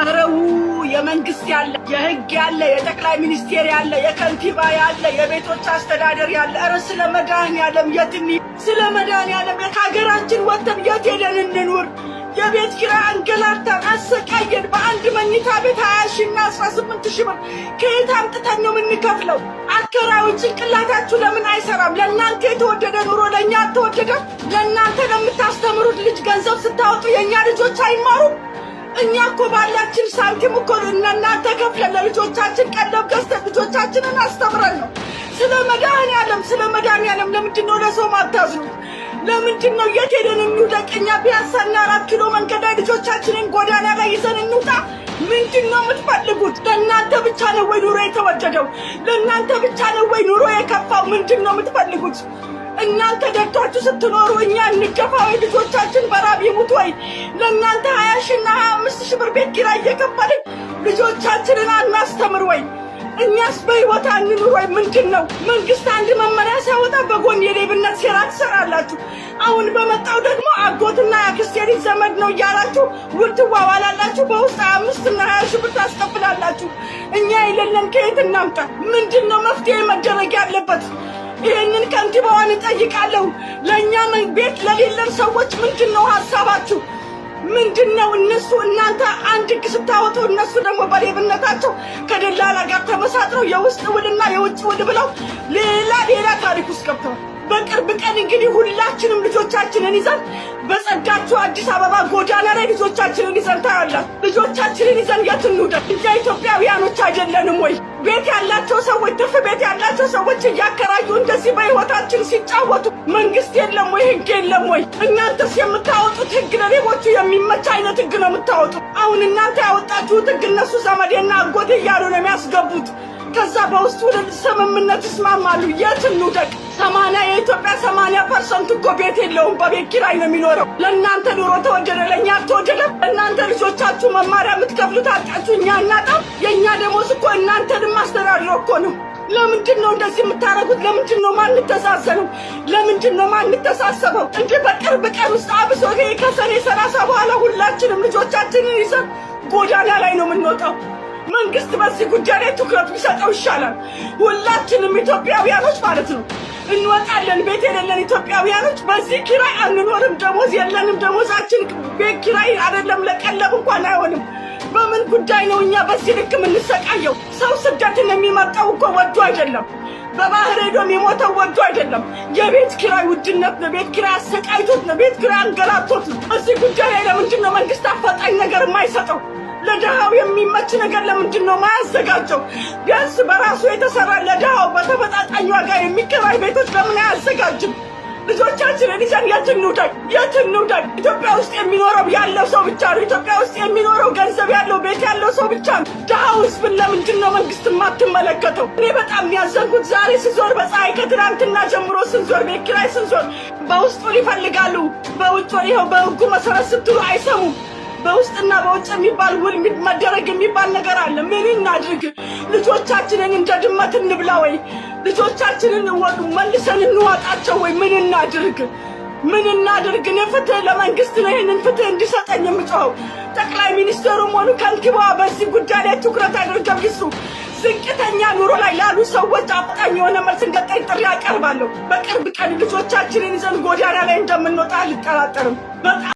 አረው የመንግስት ያለ፣ የህግ ያለ፣ የጠቅላይ ሚኒስቴር ያለ፣ የከንቲባ ያለ፣ የቤቶች አስተዳደር ያለ፣ ኧረ ስለ መድኃኒዓለም የት እንሂድ? ስለ መድኃኒዓለም ከሀገራችን ወጥተን የት ሄደን እንኑር? የቤት ኪራይ አንገላታን፣ አሰቃየን። በአንድ መኝታ ቤት 20 ሺህ እና 18 ሺህ ብር ከየት አምጥተን ነው የምንከፍለው? አከራዮች ጭንቅላታችሁ ለምን አይሰራም? ለእናንተ የተወደደ ኑሮ ለእኛ አልተወደደም? ለእናንተ ለምታስተምሩት ልጅ ገንዘብ ስታወጡ የእኛ ልጆች አይማሩም? እኛ እኮ ባላችን ሳንቲም እኮ እናንተ ከፍለን ለልጆቻችን ቀለብ ገዝተን ልጆቻችንን አስተምረን ነው። ስለ መድኃኒዓለም፣ ስለ መድኃኒዓለም ለምንድን ነው ለሰው ማታዝኑት? ለምንድን ነው? የት ሄደን እንውደቅ? እኛ ፒያሳና 4 ኪሎ መንገድ ላይ ልጆቻችንን ጎዳና ላይ ይዘን እንውጣ? ምንድን ነው የምትፈልጉት? ለእናንተ ብቻ ነው ወይ ኑሮ የተወደደው? ለእናንተ ብቻ ነው ወይ ኑሮ የከፋው? ምንድን ነው የምትፈልጉት? እናንተ ደልቷችሁ ስትኖሩ እኛ እንደፋ ወይ? ልጆቻችን በራብ ይሙት ወይ? ለእናንተ 20 ሺህ እና 25 ሺህ ብር ቤት ኪራይ እየከፈልን ልጆቻችንን አናስተምር ወይ? እኛስ በህይወት አንኑር ወይ? ምንድን ነው? መንግስት አንድ መመሪያ ሲያወጣ በጎን የሌብነት ሴራ ትሰራላችሁ። አሁን በመጣው ደግሞ አጎትና የአክስቴ ልጅ ዘመድ ነው እያላችሁ ውል ትዋዋላላችሁ። በውስጥ 25 እና 20 ሺህ ብር ታስከፍላላችሁ። እኛ የሌለን ከየት እናምጣ? ምንድን ነው መፍትሄ መደረግ ያለበት? ይህንን ከንቲባዋን እጠይቃለሁ። ለእኛ ቤት ለሌለን ሰዎች ምንድን ነው ሀሳባችሁ? ምንድን ነው? እነሱ እናንተ አንድ ህግ ስታወጡ እነሱ ደግሞ በሌብነታቸው ከደላላ ጋር ተመሳጥረው የውስጥ ውልና የውጭ ውል ብለው ሌላ ሌላ ታሪክ ውስጥ ገብተዋል። በቅርብ ቀን እንግዲህ ሁላችንም ልጆቻችንን ይዘን በጸዳችሁ አዲስ አበባ ጎዳና ላይ ልጆቻችንን ይዘን ታያላችሁ። ልጆቻችንን ይዘን የት እንውደቅ? እኛ ኢትዮጵያውያኖች አይደለንም ወይ? ቤት ያላቸው ሰዎች፣ ትርፍ ቤት ያላቸው ሰዎች እያከራዩ እንደዚህ በህይወታችን ሲጫወቱ መንግስት የለም ወይ? ህግ የለም ወይ? እናንተስ የምታወጡት ህግ ለሌቦቹ የሚመች አይነት ህግ ነው የምታወጡት። አሁን እናንተ ያወጣችሁት ህግ እነሱ ዘመዴና አጎቴ እያሉ ነው የሚያስገቡት። ከዛ በውስጥ ውል ስምምነት ይስማማሉ። የት እንውደቅ? የኢትዮጵያ 80% እኮ ቤት የለውም፣ በቤት ኪራይ ነው የሚኖረው። ለእናንተ ኑሮ ተወደደ፣ ለእኛ አልተወደደም። እናንተ ልጆቻችሁ መማሪያ የምትከፍሉት አጣችሁ፣ እኛ እናጣም። የእኛ ደሞዝ እኮ እናንተንም አስተዳድሮ እኮ ነው። ለምንድን ነው እንደዚህ የምታደርጉት? ለምንድን ነው ማንተዛዘነው? ለምንድን ነው ማንተሳሰበው? እንዲህ በቅርብ ቀን ውስጥ አብሶ ይሄ ከሰኔ 30 በኋላ ሁላችንም ልጆቻችንን ይዘን ጎዳና ላይ ነው የምንወጣው። መንግስት በዚህ ጉዳይ ላይ ትኩረት ቢሰጠው ይሻላል። ሁላችንም ኢትዮጵያውያኖች ማለት ነው እንወጣለን። ቤት የሌለን ኢትዮጵያውያኖች በዚህ ኪራይ አንኖርም። ደሞዝ የለንም። ደሞዛችን ቤት ኪራይ አይደለም ለቀለብ እንኳን አይሆንም። በምን ጉዳይ ነው እኛ በዚህ ልክ የምንሰቃየው? ሰው ስደትን የሚመርጠው እኮ ወዶ አይደለም። በባህር ሄዶ የሚሞተው ወዶ አይደለም። የቤት ኪራይ ውድነት ነው። ቤት ኪራይ አሰቃይቶት ነው። ቤት ኪራይ አንገላቶት ነው። በዚህ ጉዳይ ላይ ለምንድን ነው መንግስት አፋጣኝ ነገር የማይሰጠው? ለድሃው የሚመች ነገር ለምንድን ነው ማያዘጋጀው? ቢያንስ በራሱ የተሰራ ለድሃው በተመጣጣኝ ዋጋ የሚከራይ ቤቶች ለምን አያዘጋጅም? ልጆቻችንን ይዘን የት እንውደቅ? የት እንውደቅ? ኢትዮጵያ ውስጥ የሚኖረው ያለው ሰው ብቻ ነው። ኢትዮጵያ ውስጥ የሚኖረው ገንዘብ ያለው፣ ቤት ያለው ሰው ብቻ ነው። ድሃው ህዝብን ለምንድን ነው መንግስት የማትመለከተው? እኔ በጣም ያዘንኩት ዛሬ ስዞር በፀሐይ ከትናንትና ጀምሮ ስንዞር፣ ቤት ኪራይ ስንዞር በውስጥ ውል ይፈልጋሉ። በውጭ ውል ይኸው በህጉ መሰረት ስትሉ አይሰሙም። በውስጥና በውጭ የሚባል ውል መደረግ የሚባል ነገር አለ። ምን እናድርግ? ልጆቻችንን እንደ ድመት እንብላ ወይ? ልጆቻችንን መልሰን እንዋጣቸው ወይ? ምን እናድርግ? ምን እናድርግ? እኔ ፍትህ ለመንግስት ነው ይህንን ፍትህ እንዲሰጠኝ የምጮኸው። ጠቅላይ ሚኒስትሩም ሆኑ ከንቲባዋ በዚህ ጉዳይ ላይ ትኩረት አድርገው ይስሩ። ዝቅተኛ ኑሮ ላይ ላሉ ሰዎች አፋጣኝ የሆነ መልስ እንዲሰጠኝ ጥሪ አቀርባለሁ። በቅርብ ቀን ልጆቻችንን ይዘን ጎዳና ላይ እንደምንወጣ አልጠራጠርም። በጣም